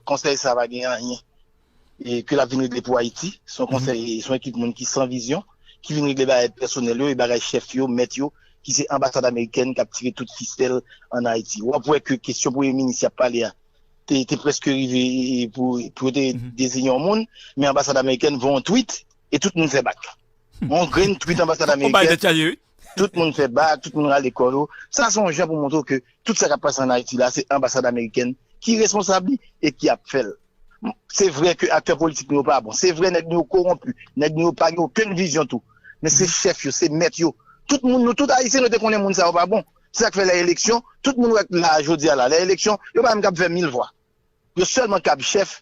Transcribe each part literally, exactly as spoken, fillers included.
Konsèy sa pa gen anyen e ke l ap vin regle pou Ayiti. Se yon konsèy, se yon ekip moun ki san vizyon, ki vin regle bagay pèsonèl yo e bagay chèf yo, mèt yo, ki se anbasad amerikèn k ap tire tout fisèl ann Ayiti. W ap wè ke kesyon premye minis y ap pale a te, te prèske rive e, pou, pou yo te deziyen yon moun, men anbasad amerikèn voye yon tweet e tout moun fè bak. Yon grenn tweet anbasad amerikèn, tout moun fè bak, tout moun rale kò yo. Sa se yon jan pou montre w ke tout sa k ap pase ann Ayiti la, se anbasad amerikèn ki responsab li e ki ap fè l. Se vre ke aktè politik nou yo pa bon. Se vre nèg nou yo kowonpi, nèg nou yo pa gen okenn vizyon tou. Men se chèf yo, se mèt yo. Tout moun, nou tout Ayisyen, nou te konnen moun sa yo pa bon. Se sa k fè lè eleksyon, tout moun wè la jodi a la, lè eleksyon, yo pa menm kab fè mil vwa. Yo sèlman kab chèf,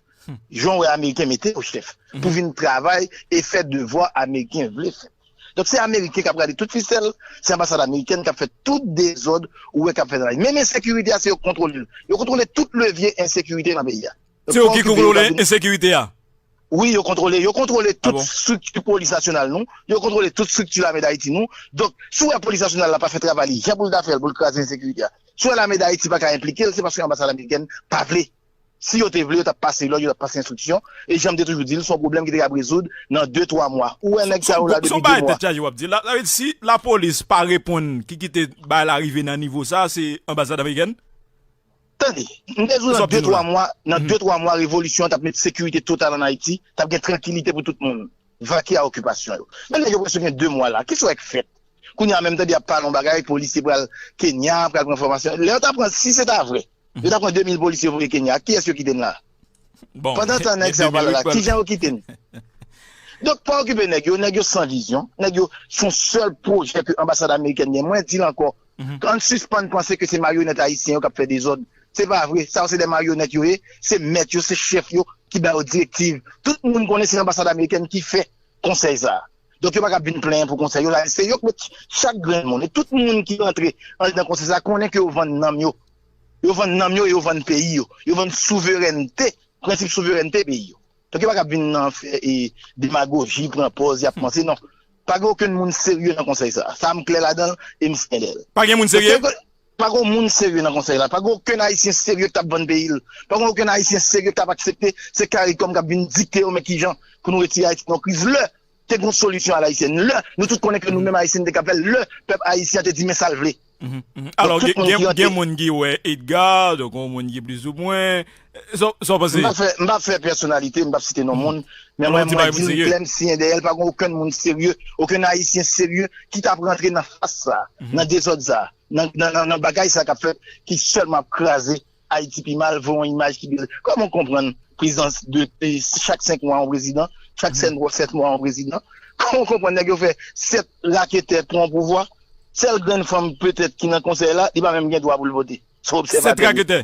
jan w wè Ameriken mete yo chèf, pou vin travay e fè devwa Ameriken vle fè. Donk, se Ameriken k ap rale tout fisèl, se anbasad amerikèn k ap fè tout dezòd ou wè k ap fèt ann Ayiti. Menm ensekirite a, se yo k kontwole l. Yo kontwole tout levye ensekirite nan peyi a. Se yo ki kontwole ensekirite a? Wi, yo kontwole, yo kontwole tout strikti polis nasyonal nou, yo kontwole tout strikti lame d Ayiti nou. Donk, si w wè polis nasyonal la pa fè travay li jan pou l ta fè l pou l kraze ensekirite a, si w wè lame d Ayiti pa ka enplike l, se paske anbasad amerikèn pa vle. Si yo te vle, yo t ap pase lòd, yo t ap pase enstriksyon. E jan m te toujou di l, se yon pwoblèm ki te kab rezoud nan de, twa mwa. Ou wè nèg sa yo la depi de mwa. Se yon bagay tèt chaje w ap di. La, sa vle di, si lapolis pa reponn, ki kite bagay la rive nan nivo sa, se anbasad amerikèn? Tande, m te di w nan de, twa mwa, nan de, twa mwa, revolisyon an t ap met sekirite total ann Ayiti, t ap gen trankilite pou tout moun. Vake a okipasyon yo. Men nèg yo prèske gen de mwa la. Kisa w wè k fèt? Kounye a menm tande y ap pale yon bagay, polisye pral Kenya, pral pran fòmasyon. Lè yo ta pran, si se ta vre, yo ta pran de mil polisye voye Kenya. Kiyès yo kite n la? Pandan tan nèg sa yo pa la la, kijan yo kite n? Donk, pa okipe nèg yo, nèg yo san vizyon, nèg yo se yon sèl pwojè ke anbasad amerikèn gen. Mwen di l ankò, ann sispann panse ke se maryonèt ayisyen yo k ap fè dezòd. Se pa vre, sa yo se de maryonèt yo ye, se mèt yo, se chèf yo ki ba yo direktiv. Tout moun konnen se anbasad amerikèn ki fè konsèy sa a. Donk, yo pa ka vin plenyen pou konsèy yo la. Se yo k met chak grenn moun. E tout moun ki rantre andedan konsèy sa a konnen ke yo vann nanm yo. Yo vann nanm yo e yo vann peyi yo. Yo vann souverènte, prensip souverènte peyi yo. Donk, yo pa ka vin nan fè e, demagoji, pran pòz, y ap panse, non. Pa gen okenn moun serye nan konsèy sa a. Sa a m klè ladan l e m sèten dèyè l. Pa gen moun serye? Pa gen moun serye nan konsèy la. Pa gen okenn Ayisyen serye k t ap vann peyi l. Pa gen okenn Ayisyen serye k t ap aksepte se CARICOM k ap vin dikte yo men kijan pou nou retire Ayiti nan kriz. Lè te gen yon solisyon alayisyèn, lè nou tout konnen ke nou menm Ayisyen te ka fè l, lè pèp ayisyen an te di men sa l vle. Alò, gen moun ki wè Edgar, donk yon moun ki plizoumwen. Sa w panse? M p ap fè, m p ap fè pèsonalite, m p ap site non moun, men mwen, mwen di l klè, m siyen dèyè l, pa gen okenn moun serye, okenn Ayisyen serye ki t ap rantre nan fas sa, nan dezòd sa, nan, nan, nan, nan bagay sa k ap fèt, ki sèlman ap kraze Ayiti pi mal, voye yon imaj ki byen. Kòman w konprann prezans de, de chak senk mwa yon prezidan, chak sèt, sèt mwa yon prezidan? Kòman w konprann nèg yo fè sèt raketè pran pouvwa? Sèl grenn fanm petèt ki nan konsèy la, li pa menm gen dwa pou l vote. Se obsèvatè li. Sèt raketè.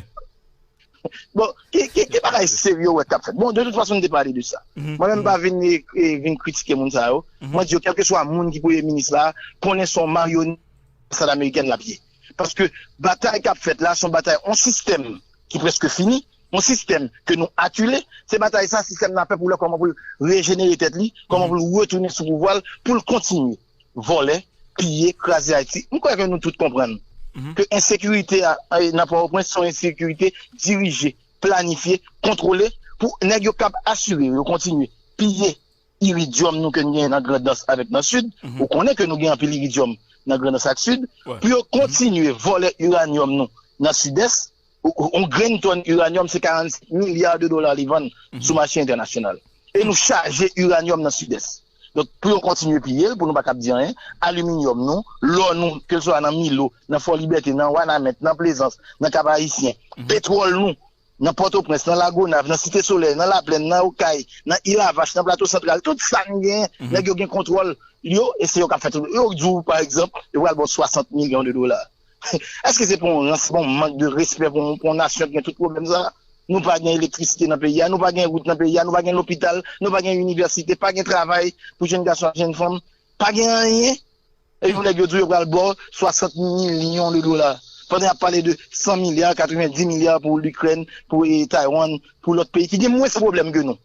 Bon, ki, ki, ki bagay serye w wè k ap fèt? Bon, de tout fason, n te pale de sa. Mwen menm, m pa vin, e, e, vin kritike moun sa yo. Mwen di yo, kèlkeswa moun ki premye minis la, konnen se yon maryonèt anbasad amerikèn l ap ye. Paske batay k ap fèt la, se yon batay, yon sistèm ki prèske fini, yon sistèm ke nou atile. Se batay sa, sistèm nan ap fè pou l wè kòman pou l rejenere tèt li, kòman pou l retounen sou pouvwa l, pou l kontinye vòlè, piye, kraze Ayiti. M kwè ke nou tout konprann ke ensekirite a, a, nan Pòtoprens se yon ensekirite dirije, planifye, kontwole, pou nèg yo kab asire yo kontinye piye iridyòm nou ke n genyen nan Grandans avèk nan Sid. Ou konnen ke nou gen anpil iridyòm nan Grandans ak Sid. Pou yo kontinye vòlè iranyòm nou nan Sidès. Yon grenn tòn iranyòm se karannsenk milya de dola li vann sou mache entènasyonal. E nou chaje iranyòm nan Sidès. Donk, pou yo kontinye piye l, pou nou pa kab di anyen, aliminyòm nou, lò nou, kèlswa nan Milo, nan Fò Libète, nan Wanament, nan Plezans, nan Kap Ayisyen, petwòl nou, nan Pòtoprens, nan Lagonav, nan Site Solèy, nan Laplèn, nan Okay, nan Ilavach, nan Plato Santral, tout sa n genyen, nèg yo gen kontwòl yo, e se yo k ap fè tout. Yo di w, pa egzanp, yo pral ba w swasant milyon de dola. Èske se pa yon rans, pa yon mank de respè pou, pou yon nasyon ki gen tout pwoblèm sa? Nou pa gen elektrisite nan peyi a, nou pa gen wout nan peyi a, nou pa gen lopital, nou pa gen inivèsite, pa gen travay pou jèn gason ak jèn fanm, pa gen anyen. Epi pou nèg yo di w yo pral ba w swasant milyon de dola. Pandan y ap pale de san milya, katrevenndis milya pou Likrèn, pou, e, Taiwan, pou lòt peyi ki gen mwens pwoblèm ke nou.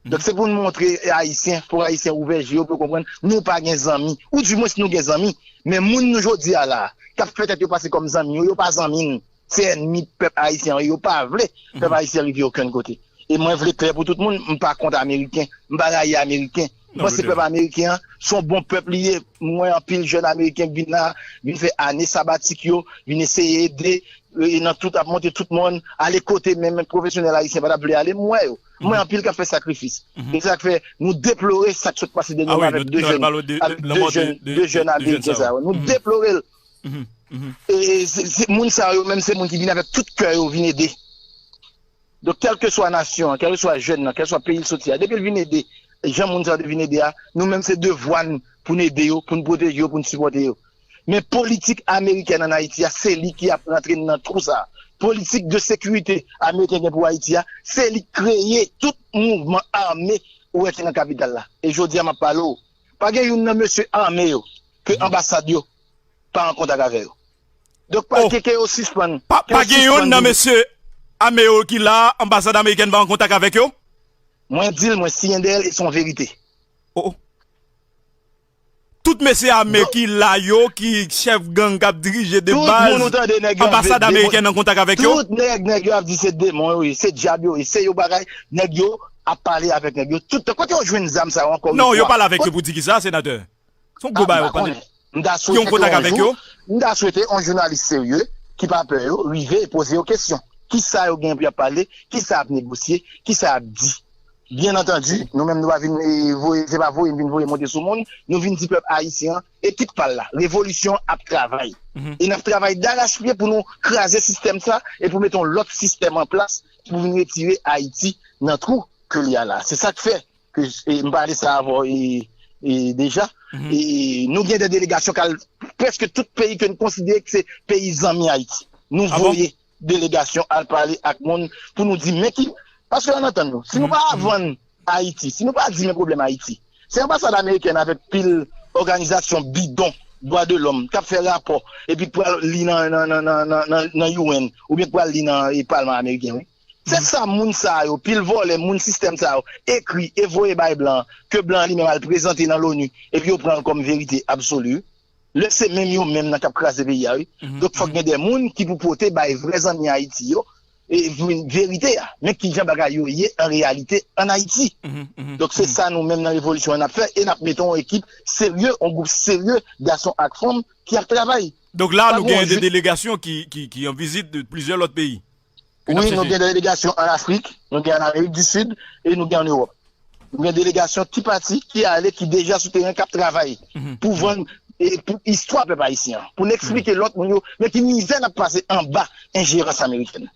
Donk, se pou n montre Ayisyen, pou Ayisyen ouvè je yo, pou yo konprann, nou pa gen zanmi. Oudimwens, nou gen zanmi. Men moun nou jodi a la, k ap fè tèt yo pase kòm zanmi yo, yo pa zanmi n. se ènmi pèp ayisyen an, yo pa vle pèp ayisyen rive okenn kote. E mwen vle klè pou tout moun, m pa kont Ameriken, m pa rayi Ameriken. M panse pèp ameriken an se yon bon pèp li ye. M wè anpil jèn ameriken k vin la, vin fè ane sabatik yo, vin eseye ede, e nan tout, ap monte tout mòn, ale kote menm pwofesyonèl ayisyen pa t ap vle ale, m wè yo. M wè anpil k ap fè sakrifis. E sa k fè nou deplore sa k sot pase dènyèman avèk de jèn, avèk de jèn, de jèn ameriken sa yo. Nou deplore l. E se, se, moun sa yo menm, se moun ki vin avèk tout kè yo vin ede. Donk, kèlkeswa nasyon an, kèlkeswa jèn nan, kèlkeswa peyi l soti a, depi l vin ede, jan moun sa yo te vin ede a, nou menm se devwa n pou n ede yo, pou n pwoteje yo, pou n sipòte yo. Men politik amerikèn ann Ayiti a, se li ki ap rantre n nan twou sa a. Politik de sekirite ameriken gen pou Ayiti a, se li k kreye tout mouvman ame ou wè ki nan kapital la. E jodi a, m ap pale w, pa gen youn nan mesye ame yo ke anbasad yo pa an kontak avè yo. Donk, pa, ke, ke yo sispann, pa, ke yo sispann vini. Pa gen youn nan mesye ame yo ki la, anbasad amerikèn pa an kontak avèk yo? Mwen di l, mwen siyen dèyè l, e se yon verite. Oh, oh. Tout mesye ame ki la yo, ki chèf gang k ap dirije de baz, anbasad amerikèn an kontak avèk yo? Tout nèg, nèg yo ap di se demon yo ye, se dyab yo ye, se yo bagay, nèg yo ap pale avèk nèg yo tout tan. Kote yo jwenn zam sa yo ankò yon fwa? Non, yo pale avèk yo pou di kisa, senatè? Se yon gwo bagay yo pale. M ta swete ke yon jou, m ta swete yon jounalis serye, ki pa pè yo, rive e poze yo kesyon. Kisa yo gen pou y ap pale? Kisa y ap negosye? Kisa y ap di? Byen antandi, nou menm nou pa vin, e, voye, se pa voye n vin voye monte sou moun, nou vin di pèp ayisyen an, ekip pa l la, revolisyon an ap travay. E n ap travay darachpye pou nou kraze sistèm sa e pou mete yon lòt sistèm an plas pou vin retire Ayiti nan twou ke li a la. Se sa k fè ke, e, m pale sa avè w, e, e, deja. E nou gen de delegasyon k al prèske tout peyi ke n konsidere ke se peyi zanmi Ayiti. Nou voye delegasyon al pale ak moun pou nou di men ki, paske ann antann nou, si nou pa vann Ayiti, si nou pa di men pwoblèm Ayiti, se anbasad amerikèn avèk pil òganizasyon bidon dwa de lòm k ap fè rapò epi k pral li nan, nan, nan, nan, nan, nan, nan U N oubyen k pral li nan, e, palman ameriken, wi. Se sa moun sa yo, pil vòlè, moun sistèm sa yo, ekri e voye bay blan an, ke blan an li menm al prezante nan loni, epi yo pran l kòm verite absoli. Lè se menm yo menm nan k ap kraze peyi a, wi. Donk, fòk gen de moun ki pou pote bay vrè zanmi Ayiti yo, e, verite a. Men kijan bagay yo ye an reyalite ann Ayiti. Donk, se sa nou menm nan revolisyon an n ap fè, e n ap mete yon ekip serye, yon gwoup serye, gason ak fanm, ki ap travay. Donk la, nou gen de delegasyon ki, ki, ki an vizit de plizyè lòt peyi. Wi, nou gen delegasyon an Afrik, nou gen an Amerik di Sid, e nou gen an Ewòp. Nou gen delegasyon ti pati ki ale, ki deja sou teren, k ap travay pou vann, e, pou istwa pèp ayisyen an, pou n eksplike lòt moun yo, men ki mizè n ap pase anba enjerans amerikèn.